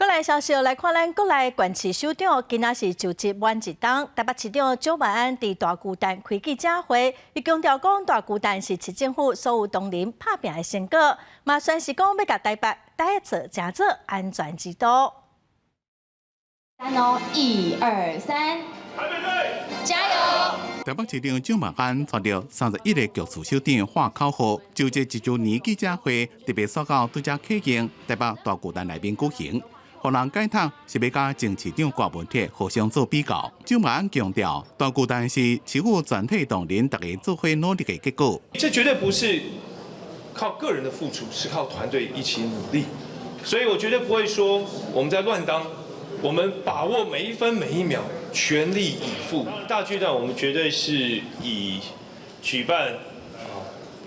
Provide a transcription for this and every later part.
閣來消息來看，咱國內縣市首長今仔是就職滿一冬，台北市長蔣萬安佇大巨蛋開記者會，伊強調講大巨蛋是市政府所有同仁拍拚的成果，嘛宣示講欲共台北打造成做安全之都。三哦，一二三，台北隊，加油！台北市長蔣萬安帶著31個局處首長喊口號，就職一週年記者會，特別煞到拄才啟用台北大巨蛋內面舉行。予人解讀是欲共前市長柯文哲互相做比較。蔣萬安強調，大巨蛋是市府全體同仁大家做伙努力的結果。這絕對不是靠個人的付出，是靠團隊一起努力。所以我絕對不會說我們在亂當，我們把握每一分每一秒，全力以赴。大巨蛋我們絕對是以舉辦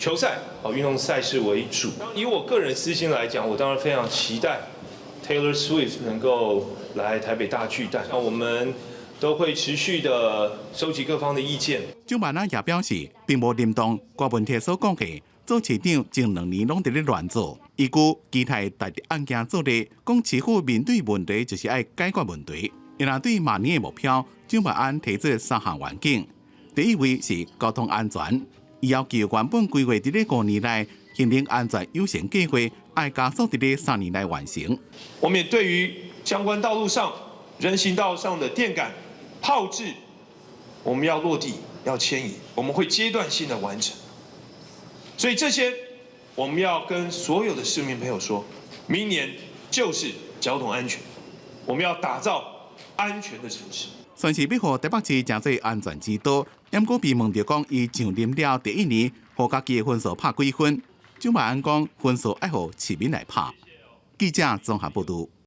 球賽、運動賽事為主。以我個人私心來講，我當然非常期待 Taylor Swift 能夠來台北大巨蛋，那我們都會持續的收集各方的意見。蔣萬安也表示，並無認同柯文哲所講的，做市長前2年攏佇咧亂做，伊閣期待大家按件做咧，講市府面對問題就是愛解決問題。伊若對明年的目標，蔣萬安提出三項願景，第一位是交通安全，伊要求原本規劃佇咧5年內行人安全優先計劃，愛加速佇咧3年內完成。我們也對於相關道路上、人行道上的電桿拋置，我們要落地、要遷移，我們會階段性的完成。所以這些，我們要跟所有的市民朋友說，明年就是交通安全，我們要打造安全的城市。算是欲予台北市成做安全之都，毋過被問著講，伊上任了第一年，予家己的分數拍幾分？蔣萬安講，分數愛予市民來拍。記者綜合報導。